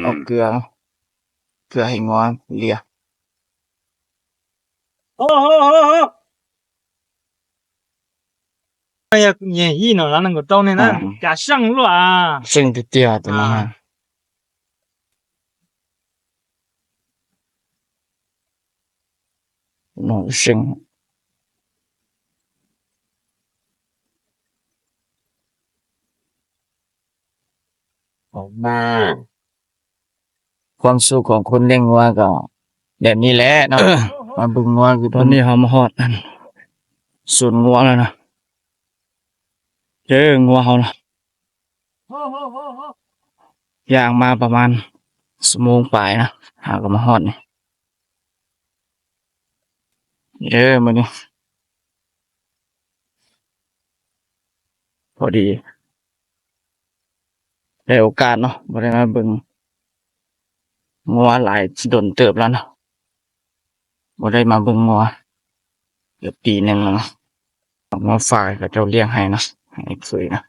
ເອົາເກືອ ເກືອໃຫ້ງົວເລຍ. ໂອ້ໂຫ ເນາະ ນັ້ນກໍຕ້ອງນີ້ນະ ຈາຊ່າງຫຼວງ ເຊິ່ງເຕີຍໆ ຕົວນັ້ນນະ. ເນາະ ເຊິ່ງ ຄວາມສຸກຂອງຄົນລ້ຽງງົວກໍແບບນີ້ແຫຼະເນາະ. ມາເບິ່ງງົວ ຄືຕອນນີ້ເຮົາມາຮອດອັນສວນງົວແລ້ວນະ. ເຈີງົວເຮົານະ ຍ່າງມາປະມານຊົ່ວໂມງປາຍນະ ຫາກໍມາຮອດນີ້. ນີ້ເດີ ມື້ນີ້ພໍດີໄດ້ໂອກາດເນາະ ບໍ່ໄດ້ມາເບິ່ງງົວຫຼາຍດົນເຕີບແລ້ວເນາະ. ບໍ່ໄດ້ມາເບິ່ງງົວເກືອບປີໜຶ່ງແລ້ວເນາະ. ເອົາມາຝາກໃຫ້ເຂົາເຈົ້າລ້ຽງໃຫ້ເນາະ ໃຫ້ເຄີຍນະ.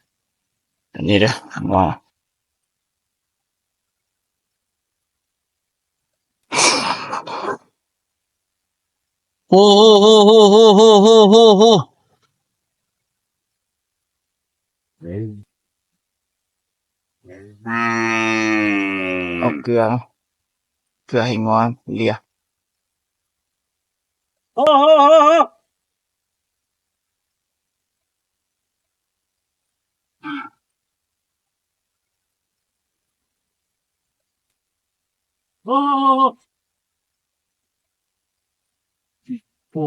ອັນນີ້ເດີ ງົວ ໂອ້ໂຫ ເອົາເກືອ ເກືອໃຫ້ງົວເລຍ. ໂອ້ໂຫ ໂອ້ໂຫ ໂອ້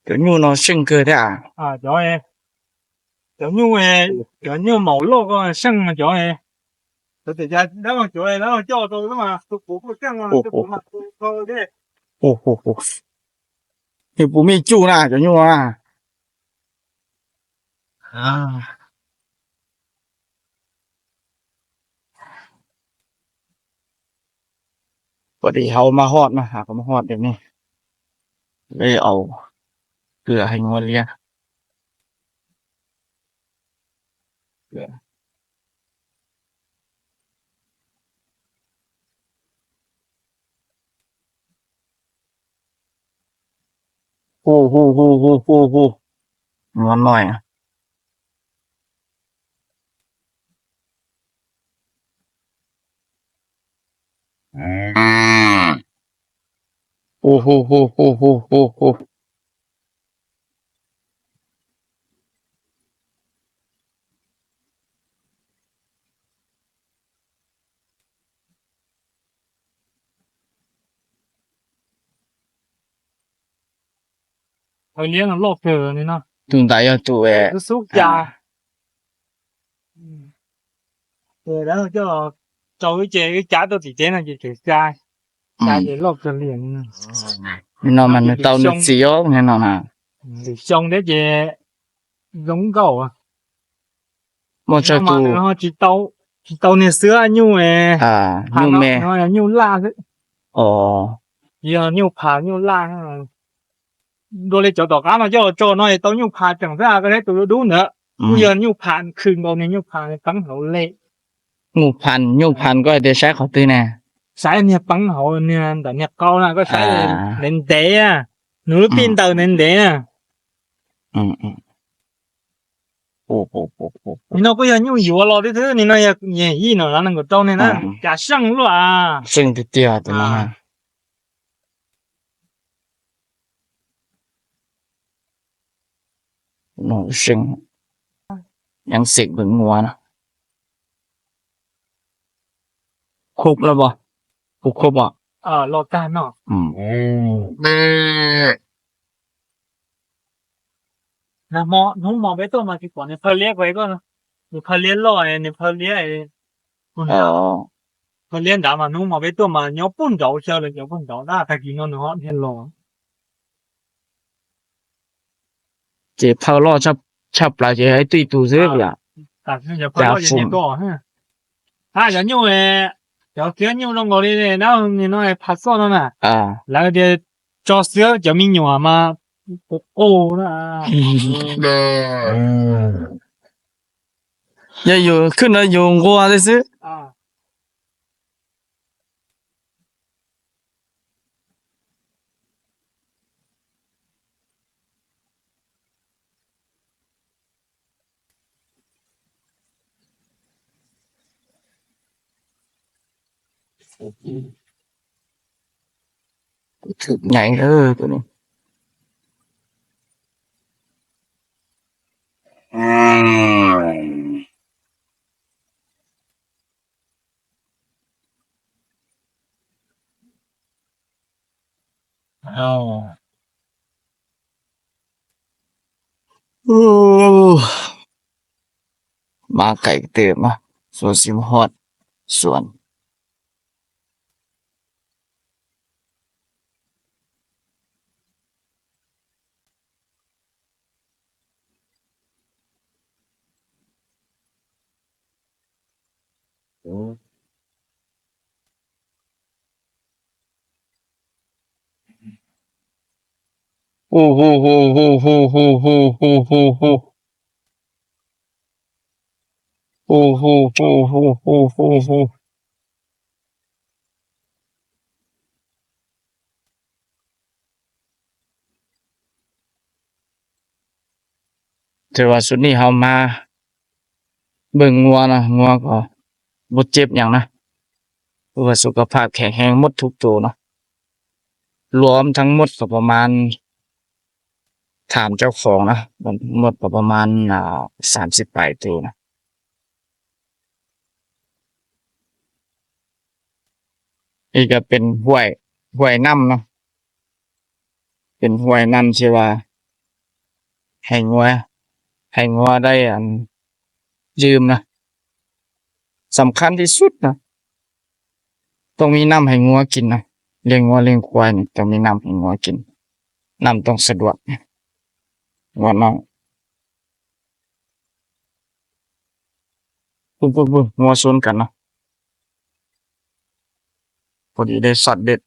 ເຈົ້າຍູ້ເນາະ ເຊິ່ງເກີດແທ້ອາ. ອາ ເຈົ້າເອ ເຈົ້າຍູ້ເອ ເຈົ້າຍູ້ເມົາໂລກກໍເຊິ່ງເຈົ້າເອ. ໂອ້ໂຫ ໂອ້ໂຫ ນີ້ບໍ່ມີຈູນະ ເຈົ້າຍູ້ນະ. ອາ ພໍດີເຮົາມາຮອດນະ ຫາກໍມາຮອດແບບນີ້ ເລີຍເອົາເກືອໃຫ້ງົວເລຍ. ໂອ້ໂຫ ງົວນ້ອຍ. ໂອ້ໂຫ ໂອ້ໂຫ ໂອ້ໂຫ ໂອ້ໂຫ. ເຂົາລ້ຽງລອກເກີນີ້ເນາະ ຕຸງຕາຍອດຕູແອ ສຸກຢາ. ເອີ ແລ້ວເຈົ້າ ເຈົ້າເອີເຈ ເອີຈາໂຕຕິເຈນະ ເຈ ເຈຈາ ອືມ ຈາເຈລອກຈະລ້ຽງ ແນ່ນອນ ມັນເຕົ້າໜຶ່ງສີ່ອອກແນ່ນອນນະ ຊິຊ່ອງເດ້ເຈ ລົງເກົ່າອະ ບໍ່ໃຊ່ຕູ ເຮົາຊິເຕົ້າ ຊິເຕົ້າໃນເສື້ອຢູ່ແອ ອ່າ ຢູ່ແມ່ ເຮົາຢູ່ລ່າ ອໍ ຢູ່ ຢູ່ຜ່າ ຢູ່ລ່າ. ໂດເລເຈົ້າຕໍ່ການເນາະ ເຈົ້າຈໍ້ນ້ອຍເຕົ້າຍູ້ຜ່າຈັ່ງຊະກໍໄດ້ໂຕດູເນາະ ອືມ ກູຢອນຍູ້ຜ່ານຄືນບໍ່ແມ່ນຍູ້ຜ່ານຟັງເຮົາເລະ ງູພັນ ງູພັນກໍໄດ້ໃຊ້ເຂົາຕື່ນະ ໃຊ້ເນຍຟັງເຮົາເນຍ ແຕ່ເນຍເກົ່ານະກໍໃຊ້ ອ່າ ເນນເດອະ ໜູປີນເຕີເນນເດອະ ອືມ ອືມ ໂອ້ໂຫ ໂອ້ໂຫ ໂອ້ໂຫ ນີ້ເນາະ ກໍຍັງຢູ່ຢູ່ລອດຊື່ໆ ນີ້ເນາະ ຢ່າ ຢ່າອີ່ເນາະ ນັ້ນກໍເຈົ້ານີ້ນະ ອ່າ ຈາຊ່າງຫຼວງ ເຊິ່ງເຕີຍໆ ຕົວນັ້ນນະ ອ່າ ເນາະ ເຊິ່ງ ຍັງເຊັກເບິ່ງງົວເນາະ ຄົບແລ້ວບໍ່? ບໍ່ຄົບບໍ່? ເອີ ລໍການເນາະ ອືມ ນະ ໝໍ ໜູໝໍໄປຕົວະມາຊິກ່ອນ ເພິ່ນລຽກໄວ້ກ່ອນ ເພິ່ນລຽກຫຼອຍ ເພິ່ນລຽກ ເອີ ເພິ່ນລຽກດາມາ ໜູໝໍໄປຕົວະມາ ຍອບປຸ້ນເຈົ້າເຊີເລີຍ ຍອບປຸ້ນເຈົ້າ ດາຕາກີນອນເຮົາເຫັນຫຼໍ ເຈເຜົາຫຼໍ້ ຊັບ ຊັບປາເຈໃຫ້ຕຸ້ຍຕູເຊີລະ ຕາເພິ່ນຈະເຜົາຫຼໍ້ເຈນີ້ກໍ ຖ້າຈະຢູ່ແອ ເຈົ້າເສື້ອຢູ່ລົງກໍນີ້ເນາະ ນີ້ນ້ອຍພາຊອນນັ້ນນະ ອ່າ ແລ້ວເດ ເຈາະເສື້ອ ຈະມີຫຍວມາ ໂກໂກ້ນະ ອືມ ຢ່າຢູ່ ຂຶ້ນມາຢູ່ງົວຊື່ໆ ອ່າ. ຖືກໃຫຍ່ເດີໂຕນີ້ ອືມ. ອ້າວ ໂອ້ ມາໄກເຕີບເນາະ ສ່ວນຊິມາຮອດສວນ. ໂອ້ໂຫ ໂອ້ໂຫ ໂອ້ໂຫ ໂອ້ໂຫ ໂອ້ໂຫ ໂອ້ໂຫ ໂອ້ໂຫ ໂອ້ໂຫ ໂອ້ໂຫ ໂອ້ໂຫ ໂອ້ໂຫ. ຖືວ່າຊຸດນີ້ເຮົາມາເບິ່ງງົວເນາະ ງົວກໍບໍ່ເຈັບຫຍັງນະ ຖືວ່າສຸຂະພາບແຂງແຮງໝົດທຸກໂຕເນາະ ລວມທັງໝົດກໍປະມານ ຖາມເຈົ້າຂອງນະ ໝົດກໍປະມານ ອ່າ ສາມສິບປາຍໂຕນະ. ນີ້ກໍເປັນຫ້ວຍ ຫ້ວຍນ້ຳເນາະ ເປັນຫ້ວຍນ້ຳທີ່ວ່າໃຫ້ງົວ ໃຫ້ງົວໄດ້ ອັນ ດື່ມນະ ສຳຄັນທີ່ສຸດນະ ຕ້ອງມີນ້ຳໃຫ້ງົວກິນນະ ລ້ຽງງົວລ້ຽງຄວາຍນີ້ຕ້ອງມີນ້ຳໃຫ້ງົວກິນ ນ້ຳຕ້ອງສະດວກ ງົວນ້ອຍ. ປຸ້ນໆໆ ງົວຊົນກັນເນາະ ພໍດີໄດ້ຊັອດເບັດ.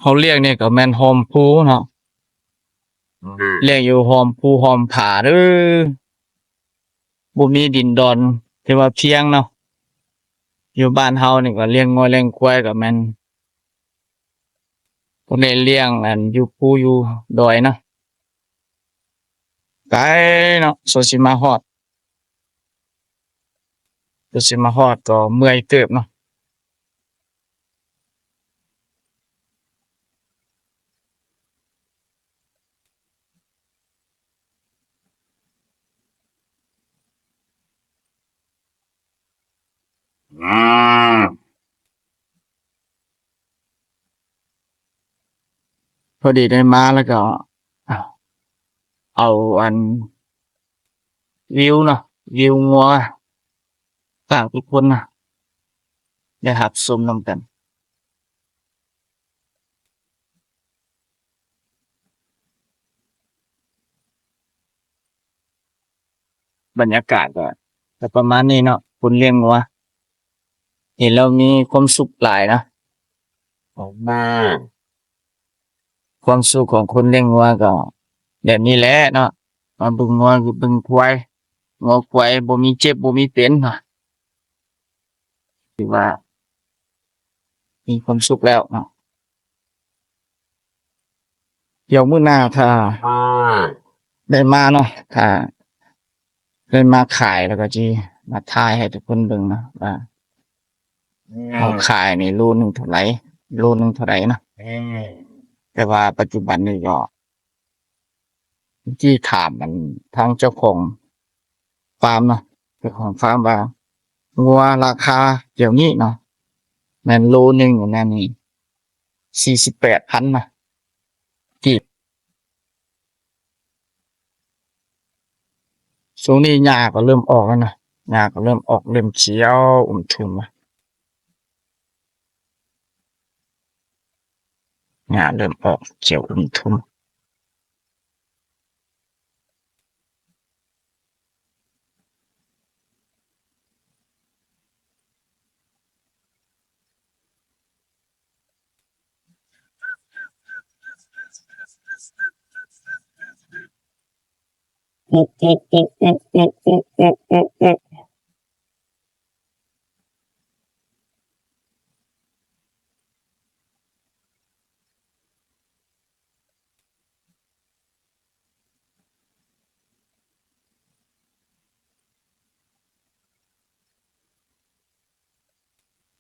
ເຮົາລ້ຽງນີ້ກໍແມ່ນຮ່ອມພູເນາະ ລ້ຽງຢູ່ຮ່ອມພູຮ່ອມຜາເດີ ບໍ່ມີດິນດອນທີ່ວ່າພຽງເນາະ ຢູ່ບ້ານເຮົານີ້ກໍລ້ຽງງົວລ້ຽງຄວາຍກໍແມ່ນ ບໍ່ໄດ້ລ້ຽງ ອັນ ຢູ່ພູຢູ່ດອຍເນາະ ໄກເນາະ ສ່ວນຊິມາຮອດ ກວ່າຊິມາຮອດກໍເມື່ອຍເຕີບເນາະ. ພໍດີໄດ້ມາແລ້ວກໍເອົາອັນວິວເນາະ ວິວງົວ ຝາກທຸກຄົນນະ ໄດ້ຮັບຊົມນຳກັນ. ບັນຍາກາດກໍ ກໍປະມານນີ້ເນາະ ຄົນລ້ຽງງົວ ເຫັນແລ້ວມີຄວາມສຸກຫຼາຍເນາະ. ຄວາມສຸກຂອງຄົນລ້ຽງງົວກໍແບບນີ້ແຫຼະເນາະ ມາເບິ່ງງົວເບິ່ງຄວາຍ ງົວຄວາຍບໍ່ມີເຈັບບໍ່ມີເປັນເນາະ ຖືວ່າມີຄວາມສຸກແລ້ວເນາະ. ດຽວມື້ໜ້າຖ້າໄດ້ມາເນາະ ຖ້າໄດ້ມາຂາຍແລ້ວກໍຊິມາຖ່າຍໃຫ້ທຸກຄົນເບິ່ງເນາະ ວ່າເຮົາຂາຍນີ້ໂລໜຶ່ງເທົ່າໃດ ໂລໜຶ່ງເທົ່າໃດເນາະ. ແຕ່ວ່າປັດຈຸບັນນີ້ກໍ ທີ່ຖາມອັນທາງເຈົ້າຂອງ ຟາມເນາະ ເຈົ້າຂອງຟາມວ່າງົວລາຄາດຽວນີ້ເນາະ ແມ່ນໂລໜຶ່ງແມ່ນນີ້ສີ່ສິບແປດພັນນະ ກີບ. ຊ່ວງນີ້ຫຍ້າກໍເລີ່ມອອກແລ້ວນະ ຫຍ້າກໍເລີ່ມອອກ ເລີ່ມຂຽວອຸ້ມທຸ່ມລະ ຫຍ້າເລີ່ມອອກຂຽວອຸ້ມທຸ່ມ.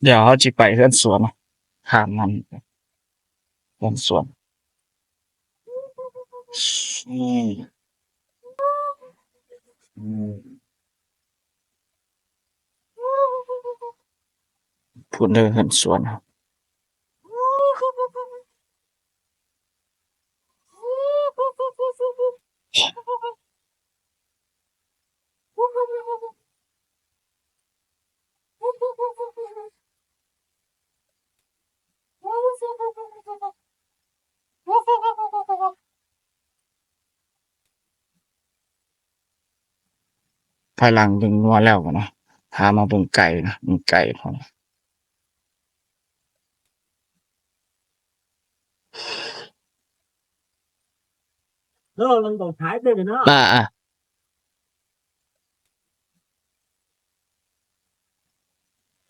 ດຽວເຮົາຊິໄປເຮືອນສວນ ຂ້າມນັ້ນ ເຮືອນສວນ ອືມ ອືມ ພຸ້ນເດີເຮືອນສວນ. ພາຍຫຼັງເບິ່ງງົວແລ້ວນະ ພາມາເບິ່ງໄກ່ນະ ມີໄກ່ພ້ອມ. ເອີ ມັນຕ້ອງຂາຍໄປເນາະ ອ່າ ອ່າ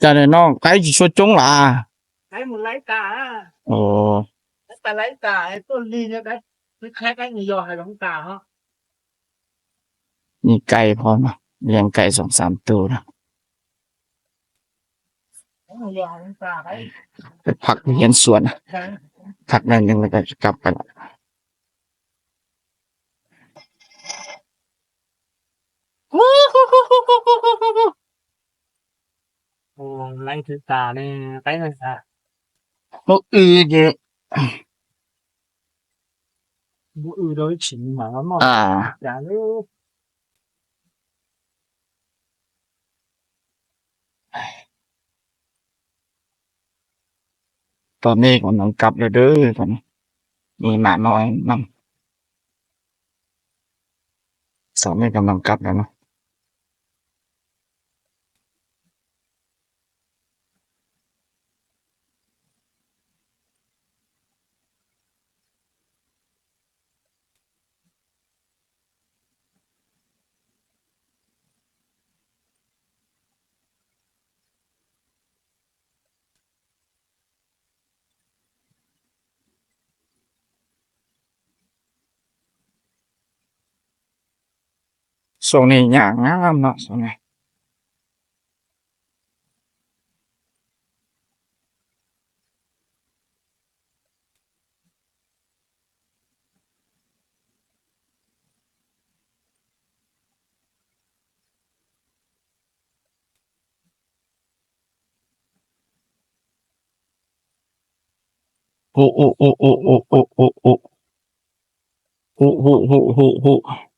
ຈະໄດ້ນ້ອງໄກ່ຊິຊົດຈົງຫຼາ ໄກ່ມັນໄຫຼຕາ ໂອ້ ໄກ່ໄຫຼຕາ ໄອ້ຕົ້ນລີນີ້ໄດ້ ແຄ່ໄກ່ນີ້ຍໍໃຫ້ຫຼວງຕາເນາະ. ມີໄກ່ພ້ອມນະ ລ້ຽງໄກ່ສອງສາມໂຕນະ ໄປພັກຢູ່ເຮືອນສວນ ພັກໜ້ອຍໜຶ່ງແລ້ວກໍກັບໄປລະ. ໂອ້ ໄລ່ຖືກຕາແນ່ ໄປເລີຍ ມື້ອື່ນນີ້ ມື້ອື່ນເດີຊິມາເນາະ ອ່າ ຢ່າເລີຍ. ຕອນນີ້ກຳລັງກັບແລ້ວເດີ ຕອນນີ້ມີໝານ້ອຍນຳ ຕອນນີ້ກຳລັງກັບແລ້ວເນາະ. ຊ່ວງນີ້ຫຍ້າງາມເນາະ ຊ່ວງນີ້. ໂອ້ ໂອ້ ໂອ້ ໂອ້ ໂອ້ ໂອ້ ໂອ້ ໂອ້ ໂອ້ ໂອ້ ໂອ້ ໂອ້ ໂອ້